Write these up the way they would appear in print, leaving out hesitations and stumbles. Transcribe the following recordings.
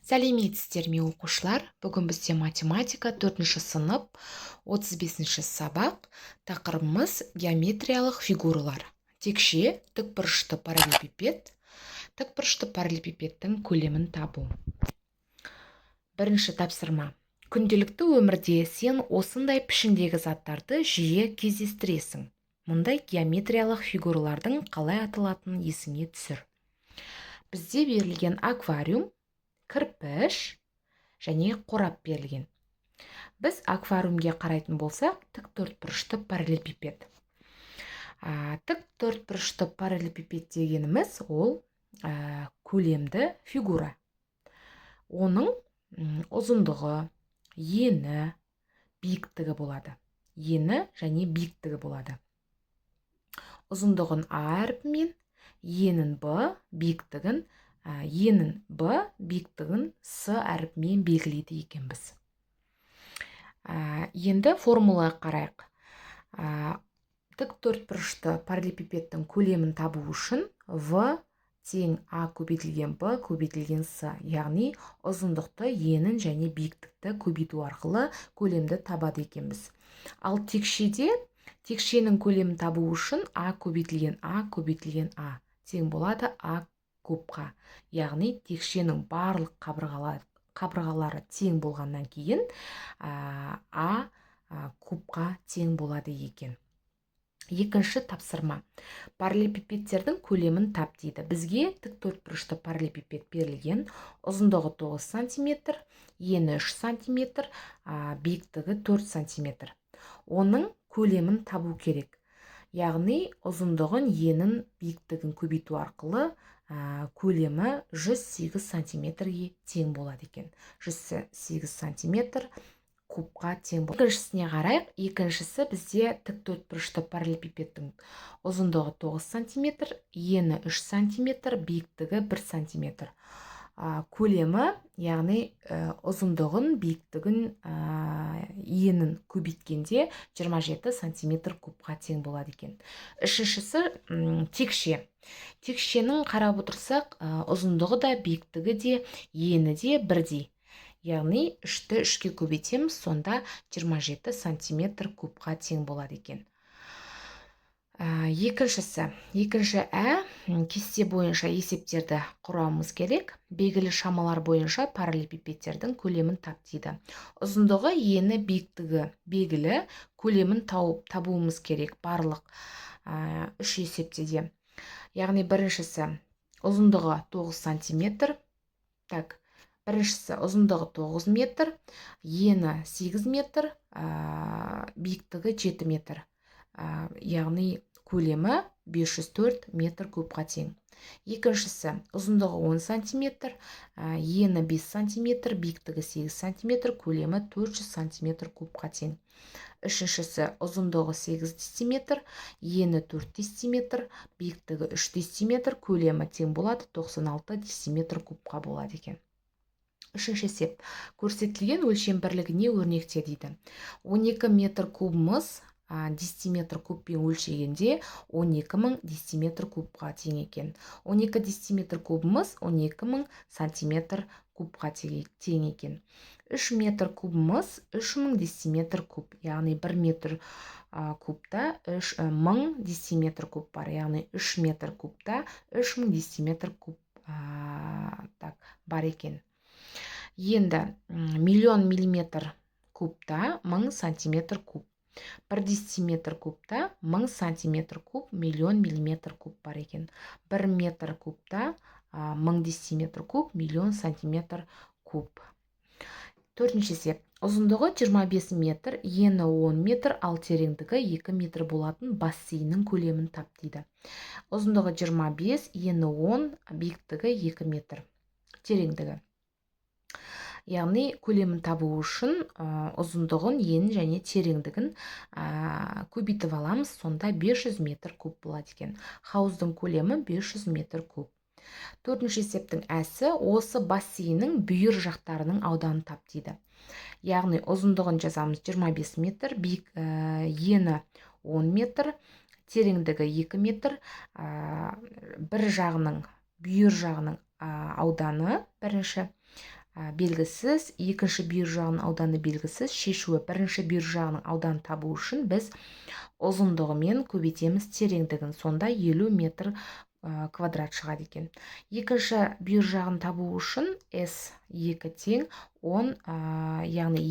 Сәлеметсіздер ме, оқушылар! Бүгін бізде математика, төртінші сынып, 35 сабақ. Тақырыбымыз: геометриялық фигуралар. Текше, тікбұрышты параллелепипед, тікбұрышты параллелепипедтің көлемін табу. Бірінші тапсырма. Күнделікті өмірде сен осындай пішіндегі заттарды жиі кездестіресің. Мұндай геометриялық фигуралардың қалай аталатынын есіңе түсір. Бізде берілген аквариум, кірпіш және қорап берілген. Біз аквариумге қарайтын болсақ, тік төртбұрышты параллелепипед. Тік төртбұрышты параллелепипед дегеніміз ол көлемді фигура. Оның ұзындығы, ені, биіктігі болады. Ені және биіктігі болады. Ұзындығын А әрпімен, енін Б, биіктігін енін Б, биіктігін С әрпімен белгілейді екенбіз. Енді формулаға қарайық. Тік төртбұрышты параллелепипедтің көлемін табу үшін В тең А көбейтілген Б көбейтілген С, яғни ұзындықты, енін және биіктікті көбейту арқылы көлемді табады екенбіз. Ал текшеде текшенің көлемін табу үшін А көбейтілген А көбейтілген А тең болады А кубқа, яғни текшенің барлық қабырғалары тең болғаннан кейін А кубқа тең болады екен. Екінші тапсырма. Параллелепипедтердің көлемін тап дейді. Бізге тік төртбұрышты параллелепипед берілген. Ұзындығы 9 сантиметр, ені 3 сантиметр, биіктігі 4 сантиметр. Оның көлемін табу керек, яғни ұзындығын, енін, биіктігін көбейту арқылы көлемі 108 сантиметрге тең болады екен. 108 сантиметр кубқа тең болады. Екіншісіне қарайық. Екіншісі бізде тік төртбұрышты параллелепипедтің ұзындығы 9 сантиметр, ені 3 сантиметр, биіктігі 1 сантиметр. Көлемі, яғни ұзындығын, биіктігін, енін көбейткенде 27 сантиметр кубқа тең болады екен. Үшіншісі текше. Текшенің қарап отырсақ, ұзындығы да, биіктігі де, ені де бірдей, яғни үшті үшке көбейтеміз, сонда 27 сантиметр кубқа тең болады екен. Екіншісі, екінші ә, кесте бойынша есептерді құрауымыз керек. Белгілі шамалар бойынша параллелепипедтердің көлемін тап дейді. Ұзындығы, ені, биіктігі белгілі, көлемін тауып табуымыз керек барлық үш есепте де. Яғни біріншісі ұзындығы 9 сантиметр. Так, біріншісі ұзындығы 9 метр, ені 8 метр, биіктігі 7 метр, яғни көлемі 504 метр кубқа тең. Екіншісі ұзындығы 10 сантиметр, ені 5 сантиметр, биіктігі 8 сантиметр, көлемі 400 сантиметр кубқа тең. Үшіншісі ұзындығы 8 дециметр, ені 4 дециметр, биіктігі 3 дециметр, көлемі тең болады 96 дециметр кубқа болады екен. Үшінші есеп. Көрсетілген өлшем бірлігіне өрнекте дейді. 12 метр кубымыз дециметр кубпен өлшегенде 12 мың дециметр кубқа тең екен. 12 дециметр кубымыз 12 мың сантиметр кубқа тең екен. 3 метр кубымыз 3 мың дециметр куб, яғни 1 метр кубта 3 мың дециметр куб бар, яғни 3 метр кубта 3 мың дециметр куб так, бар екен. Енді миллион миллиметр кубта 1000 сантиметр куб. 1 дециметр кубта 1000 сантиметр куб, миллион миллиметр куб бар екен. 1 метр кубта 1000 дециметр куб, миллион сантиметр куб. Төртінші есеп. Ұзындығы 25 метр, ені 10 метр, ал тереңдігі 2 метр болатын бассейннің көлемін тап дейді. Ұзындығы 25, ені 10, биіктігі 2 метр. Тереңдігі. Яғни көлемін табу үшін ұзындығын, енін және тереңдігін көбейтіп аламыз, сонда 500 метр куб болады екен. Хауыздың көлемі 500 метр куб. Төртінші есептің әсі: осы бассейннің бүйір жақтарының ауданын тап дейді. Яғни ұзындығын жазамыз 25 метр, биік, ені 10 метр, тереңдігі 2 метр, бір жағының, бүйір жағының ауданы бірінші. белгісіз, екінші бүйір жағының ауданы белгісіз. Шешуі: бірінші бүйір жағының ауданын табу үшін біз ұзындығымен көбейтеміз тереңдігін, сонда 50 метр квадрат шығады екен. Екінші бүйір жағын табу үшін S2 тең 10, яғни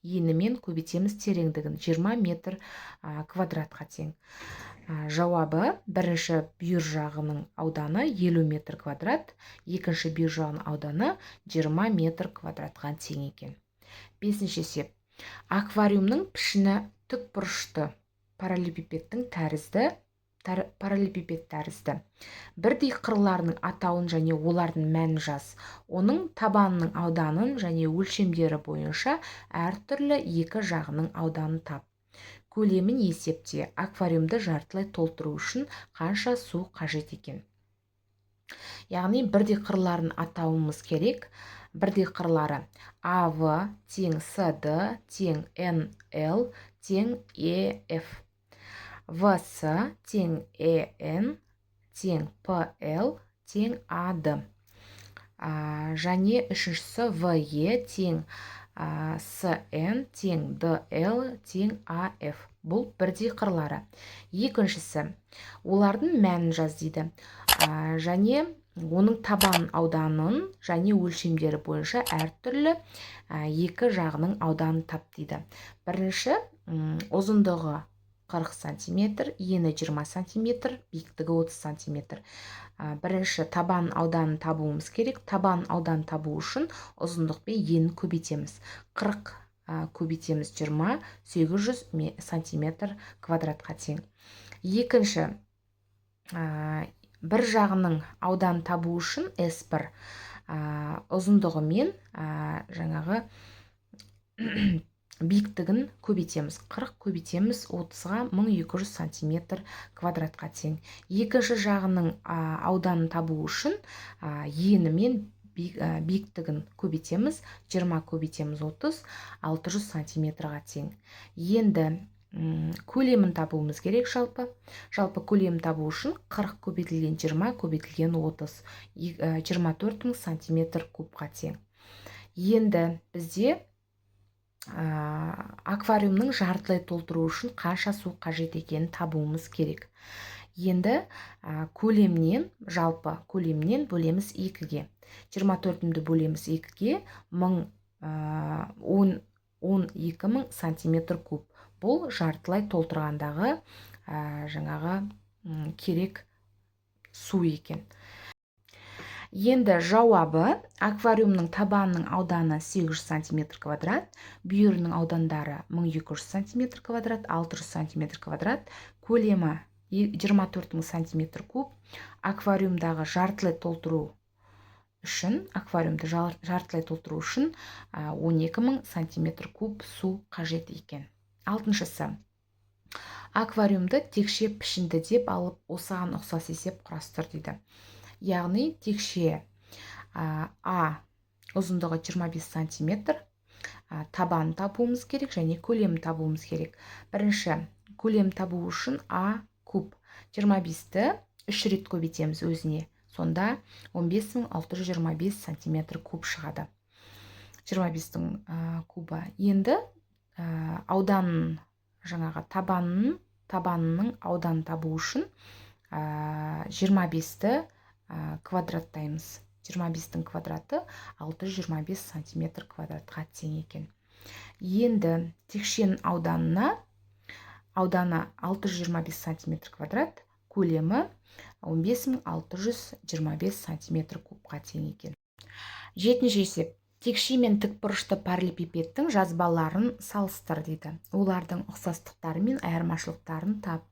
енімен көбейтеміз тереңдігін, 20 метр квадратқа тең. Жауабы: бірінші бүйір жағының ауданы 50 метр квадрат, екінші бүйір жағының ауданы 20 метр квадратқа тең екен. Бесінші есеп. Аквариумның пішіні тікбұрышты параллелепипедтің тәрізді, параллелепипед тәрізді. Бірдей қырларының атауын және олардың мәнін жаз. Оның табанының ауданын және өлшемдері бойынша әртүрлі екі жағының ауданын тап. Көлемін есепте. Аквариумды жартылай толтыру үшін қанша су қажет екен? Яғни бірдей қырларын атауымыз керек. Бірдей қырлары: АВ тең СД тең НЛ тең ЕФ, ВС тең ЭН тең ПЛ тең АД, және үшіншісі ВЕ тең СН тең ДЛ тең АФ. Бұл бірдей қырлары. Екіншісі, олардың мәнін жаз дейді және оның табан ауданын және өлшемдері бойынша әртүрлі екі жағының ауданын тап дейді. Бірінші, ұзындығы 40 сантиметр, ені 20 сантиметр, биіктігі 30 сантиметр. Бірінші табан ауданын табуымыз керек. Табан ауданын табу үшін ұзындық пен енін көбейтеміз. 40 көбейтеміз 20, 800 сантиметр квадратқа тең. Екінші, бір жағының ауданын табу үшін S1 ұзындығы мен жаңағы биіктігін көбейтеміз. 40 көбейтеміз 30-ға, 1200 сантиметр квадратқа тең. Екінші жағының ауданын табу үшін ені мен биіктігін көбейтеміз. 20 көбейтеміз 30, 600 сантиметрға тең. Енді көлемін табуымыз керек жалпы. Жалпы көлемін табу үшін 40 көбейтілген 20 көбейтілген 30, 24 000 сантиметр кубқа тең. Енді бізде аквариумның жартылай толтыру үшін қанша су қажет екенін табуымыз керек. Енді көлемнен, жалпы көлемнен бөлеміз екіге. 24 мыңды бөлеміз екіге, мың, 12 000 сантиметр куб. Бұл жартылай толтырғандағы жаңағы керек су екен. Енді жауабы: аквариумның табанының ауданы 800 сантиметр квадрат, бүйірінің аудандары 1200 сантиметр квадрат, 600 сантиметр квадрат, көлемі 24 000 сантиметр куб. Аквариумдағы жартылай толтыру үшін, аквариумды жартылай толтыру үшін 12 000 сантиметр куб су қажет екен. Алтыншысы. Аквариумды текше пішінді деп алып, осыған ұқсас есеп құрастыр дейді. Яғни текше А ұзындығы 25 сантиметр, табанын табуымыз керек және көлемін табуымыз керек. Бірінші көлем табу үшін А куб, 25-ті үш рет көбейтеміз өзіне, сонда 15 625 сантиметр куб шығады, 25-тің кубы. Енді ауданын, жаңағы табанының ауданын табу үшін 25-ті квадраттаймыз. 25-тің квадраты 625 сантиметр квадратқа тең екен. Енді текшенің ауданы 625 сантиметр квадрат, көлемі 15 625 сантиметр кубқа тең екен. Жетінші есеп. Текше мен тікбұрышты параллелепипедтің жазбаларын салыстыр дейді. Олардың ұқсастықтары мен айырмашылықтарын тап.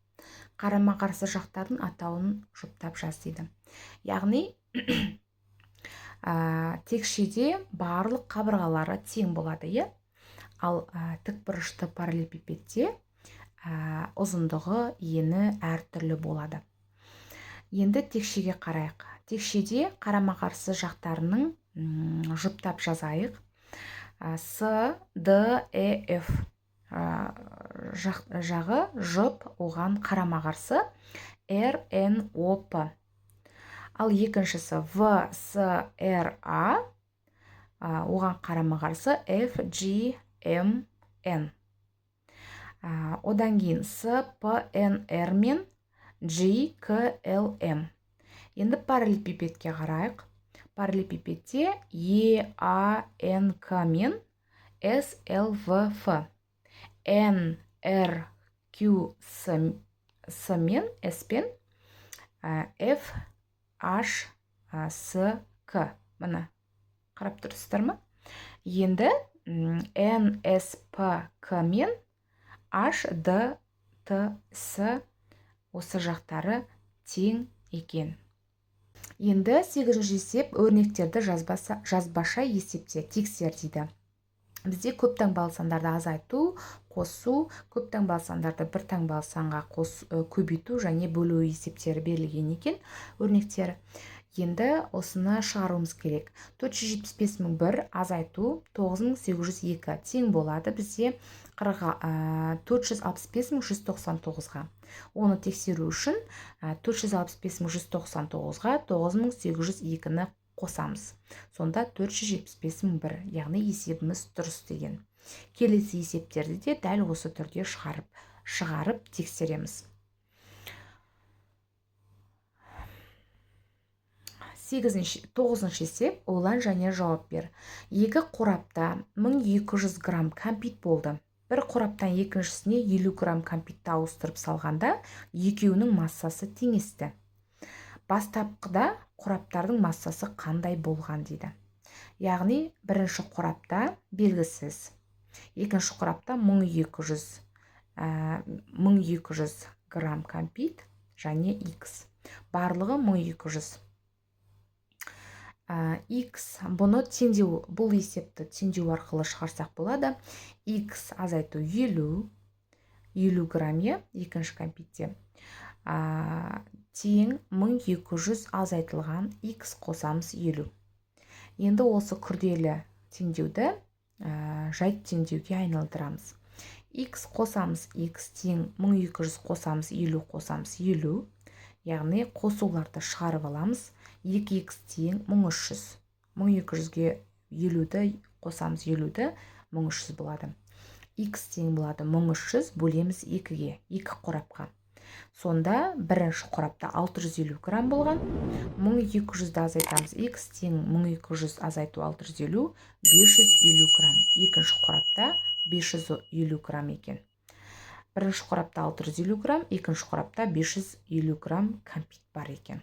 Қарама-қарсы жақтардың атауын жұптап жаз дейді. Яғни текшеде барлық қабырғалары тең болады, иә? Ал тікбұрышты параллелепипедте ұзындығы, ені әртүрлі болады. Енді текшеге қарайық. Текшеде қарама-қарсы жақтарының жұптап жазайық. С, Д, Е, Ф жағы жұп, оған қарама-қарсы Р, Н, О, П. Ал екіншісі В, С, Р, А. Оған қарама-қарсы F, G, M, N. Одан кейін С, П, Н, Р мен G, К, Л, М. Енді параллелепипедке қарайық. Параллелепипедте Е, А, Н, К мен С, Л, В, Ф. Н, Р, Q, С, С мен С пен F, H, С, К. Міне, қарап тұрсыздар ма? Енді Н, С, П, К мен H, Д, Т, С осы жақтары тең екен. Енді 8-ші есеп, өрнектерді жазбаша есепте тексер дейді. Бізде көп таңбалы сандарды азайту, қосу, көп таңбалы сандарды бір таңбалы санға көбейту және бөлу есептері берілген екен, өрнектері. Енді осыны шығаруымыз керек. 475 001 азайту 9802 тең болады бізде 465 199-ға. Оны тексеру үшін 465 199-ға 9802-ні қосамыз. Сонда 475 001, яғни есебіміз дұрыс деген. Келесі есептерді де дәл осы түрде шығарып тексереміз. 9-шы есеп, ойлан және жауап бер. Екі қорапта 1200 грамм кәмпит болды. Бір қораптан екіншісіне 50 грамм кәмпитті ауыстырып салғанда екеуінің массасы теңесті. Бастапқыда қораптардың массасы қандай болған дейді. Яғни бірінші қорапта белгісіз, екінші қорапта 1200 грамм кәмпит және X. Барлығы 1200. X, бұны теңдеу, бұл есепті теңдеу арқылы шығарсақ болады. X азайту елу грамм, иә, екінші кәмпитте. Тең 1200 азайтылған X қосамыз 50. Енді осы күрделі теңдеуді жай теңдеуге айналдырамыз. X қосамыз X тең 1200 қосамыз 50 қосамыз 50. Яғни қосуларды шығарып аламыз. Екі X тең 1300. 1200-ге 50-ді қосамыз 50-ді, 1300 болады. X тең болады 1300 бөлеміз екіге, екі қорапқа. Сонда бірінші қорапта 650 грамм болған. 1200-ді азайтамыз. X тең 1200 азайту 650, 550 грамм. Екінші қорапта 550 грамм екен. Бірінші қорапта 650 грамм, екінші қорапта 550 грамм кәмпит бар екен.